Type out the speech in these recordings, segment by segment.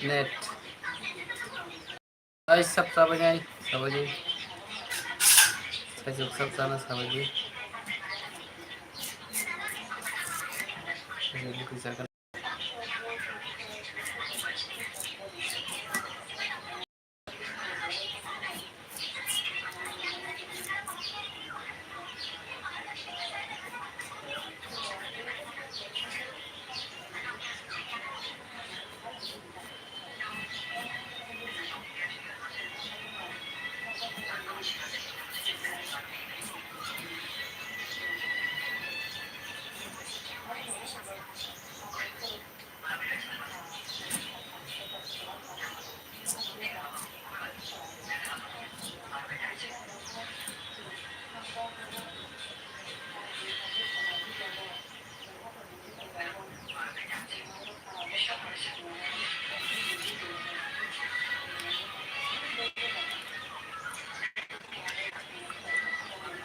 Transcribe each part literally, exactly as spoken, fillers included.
Net. Guys, sab sabai nai, sabai di. Guys, sab sana sabai di.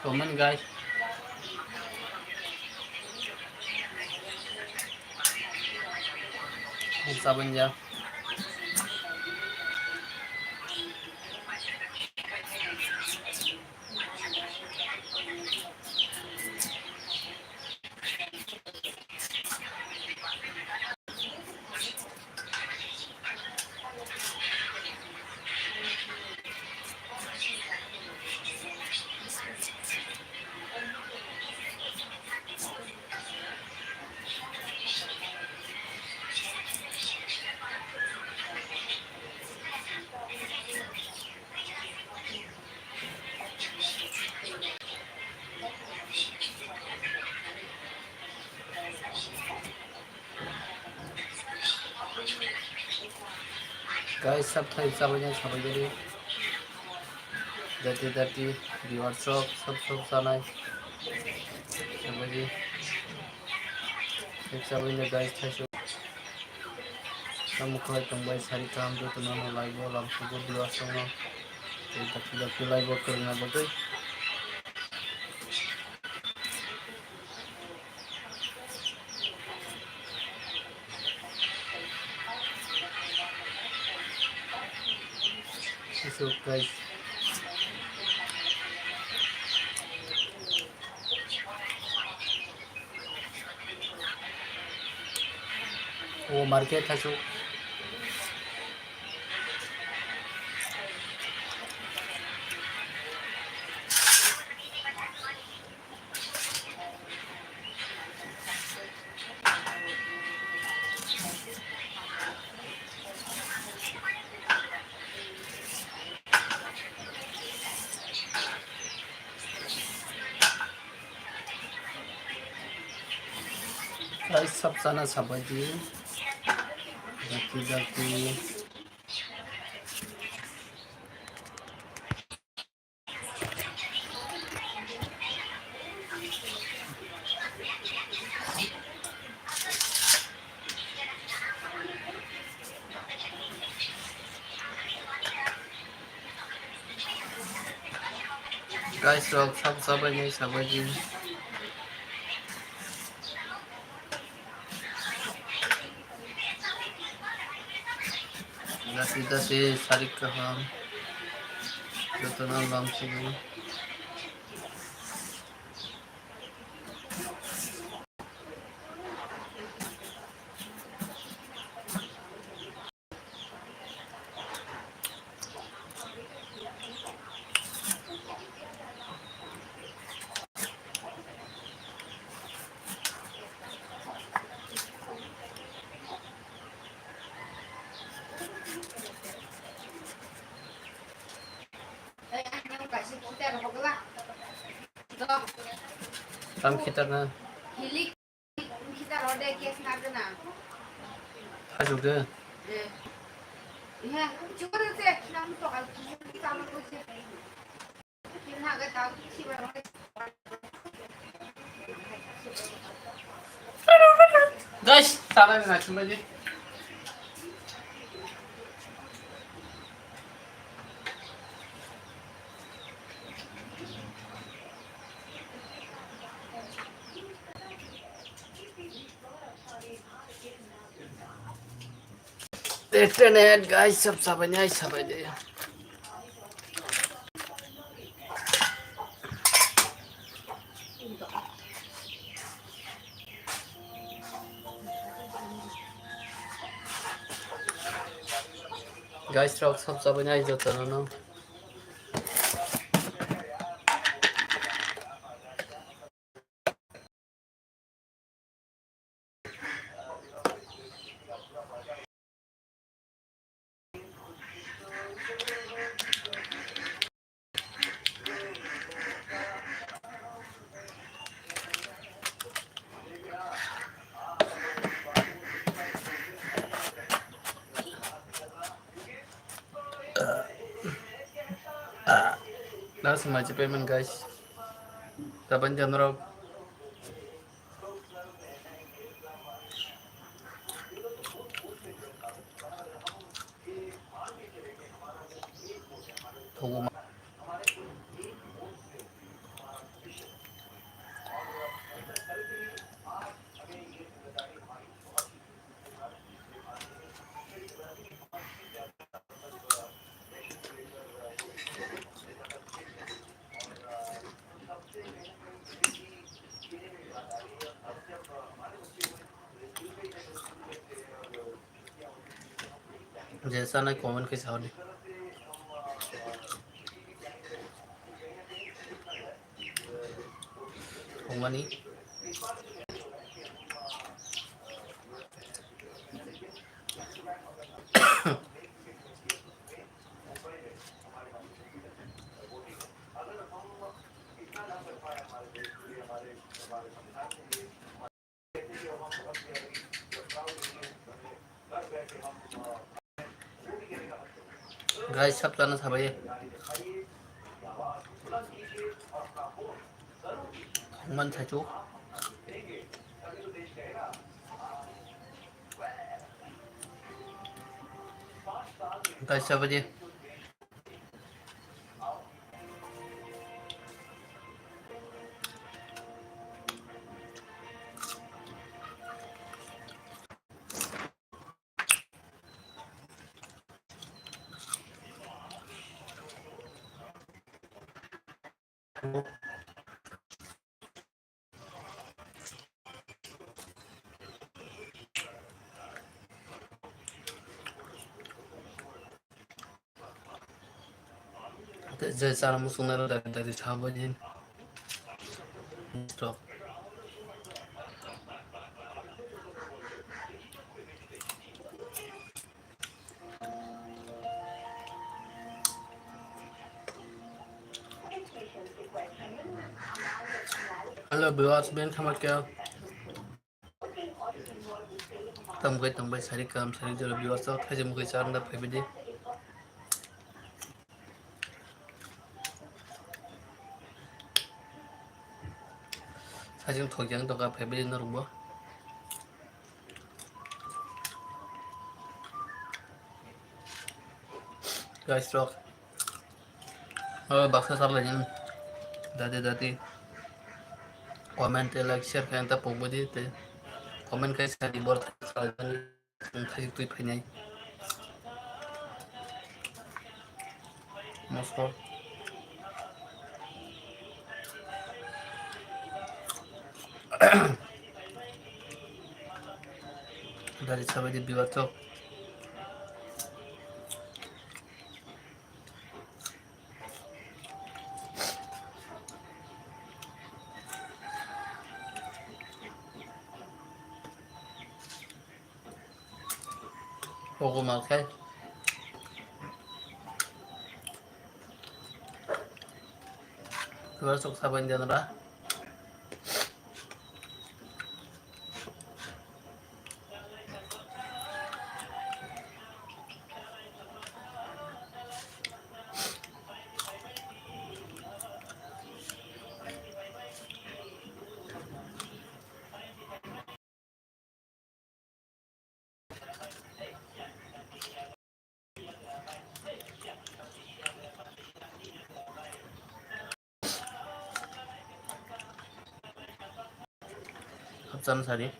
Comment, guys. Sabun ya. Guys, sab thai sabai nai sabai gari. Dati dati, viewers rok sab sab sanai. Sabai di. Sabai nai guys, thai sab. Tamo khlai tongbai sari kaham jotono no live o lamsugo viewers rokno. Tei dakti dakti live o kwrwngna bagwi. Aswk guys. O market thaisu. Guys, sab sana sabai di. Dakti dakti. Guys, rok sab sabai nai sabai di. Dati dati sari kaham. Jotono lamsugo. Tam khitarna. Aswk de. Guys, sabai na chumba je. Internet guys, sab sabai nai sabai de. Guys, rok sab sabai nai jotono no. Last match payment, guys. Taban janrok. Je sanai comment khe sahodi. Thongmani. Guys, sab chana sabai. Thangman saichu. Guys, sabai. Tei je chana muchungnai rok dari dari thangbai di. Hello viewers, ben thamakya. Tambai tambai sari kam sari jora viewers, thaijak mukhe charwng da phaibai di. Sajing thokjang tongkha phaibai norokbo. Guys rok, oh, baksa sarlaini dati dati comment tei like share khe ta pokbodi tei comment khe sadi bor. Thajik twi phainai. Moso. Dari sabai di biwar chok. Ogo malkhai. Tua sok saban janra. Hapsan sari.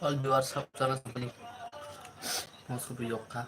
All viewers sab channel sab ni mo sudu yok kha.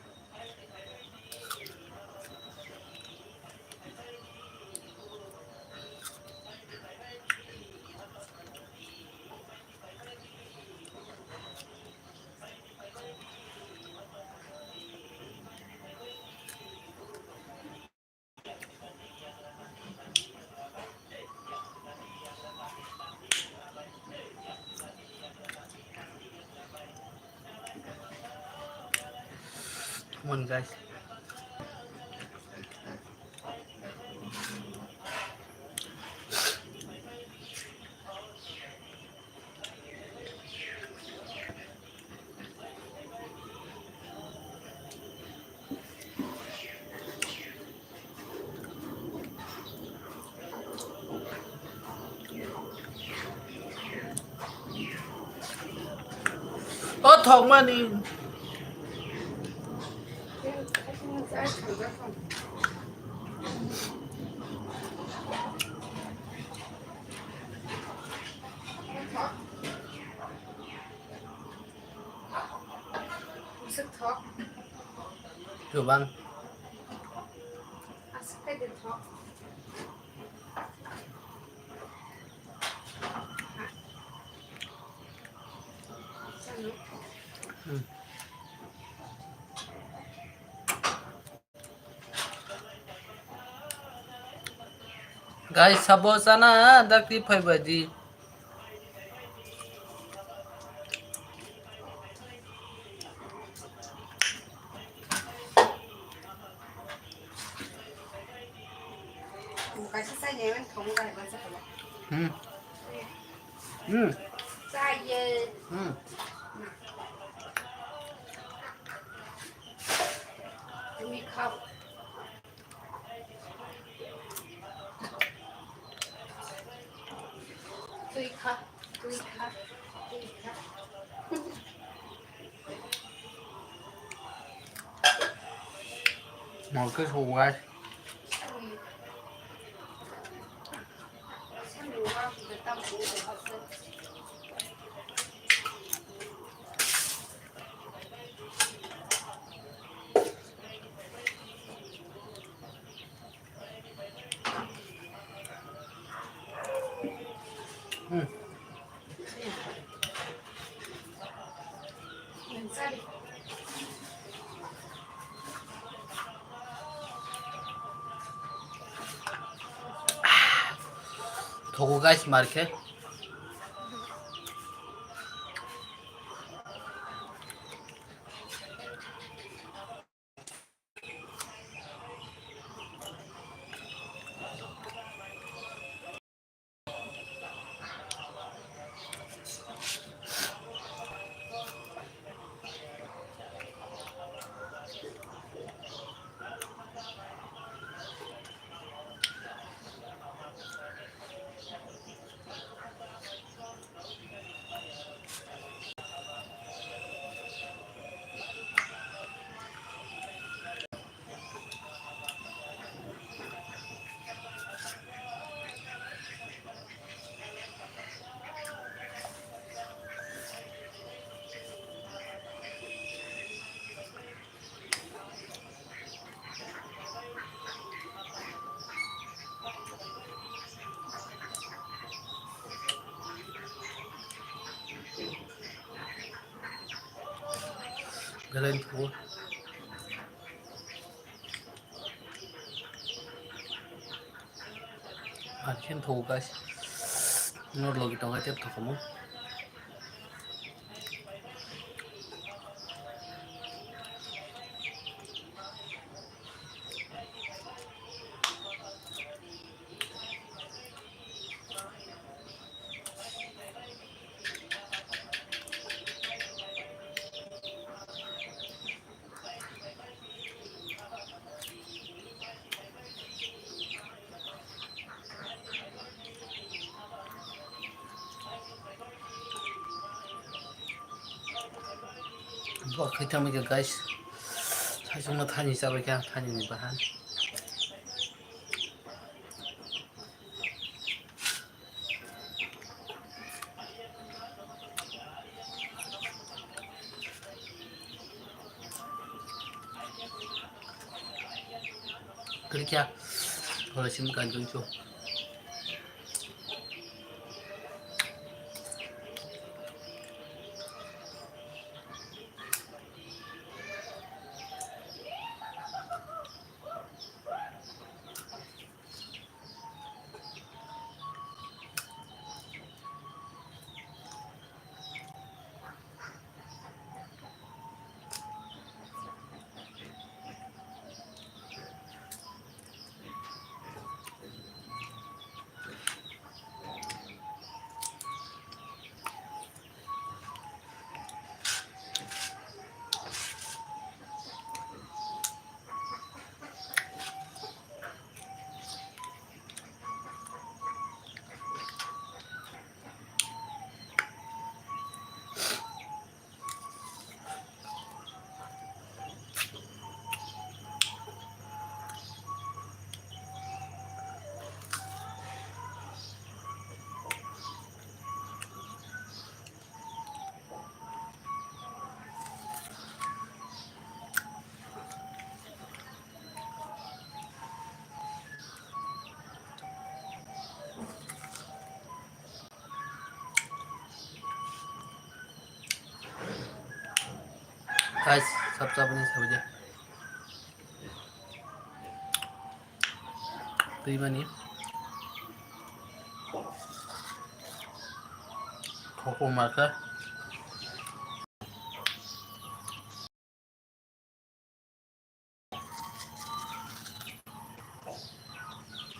Come on, guys. O thokmani. Aswk thok. Chubang. Aswk khe de thok. Chalo. Hmm. Guys, sabo chana dakti phaibaidi. Hmm. Hmm. Hmm. Twi kha, twi kha, twi kha. Mol khe sogwai. Hmm. Thogo guys, mar khe. Belai thango. Ar khe thango guys. Nor logi tongo tei thokamo. Bo khaitama khe guys, saichungno thani chabai kha, thani ni bahan. Kya? Hola sim kanjung chu. Guys, sab sab ni sabaja. Twi mani. Khoko marka.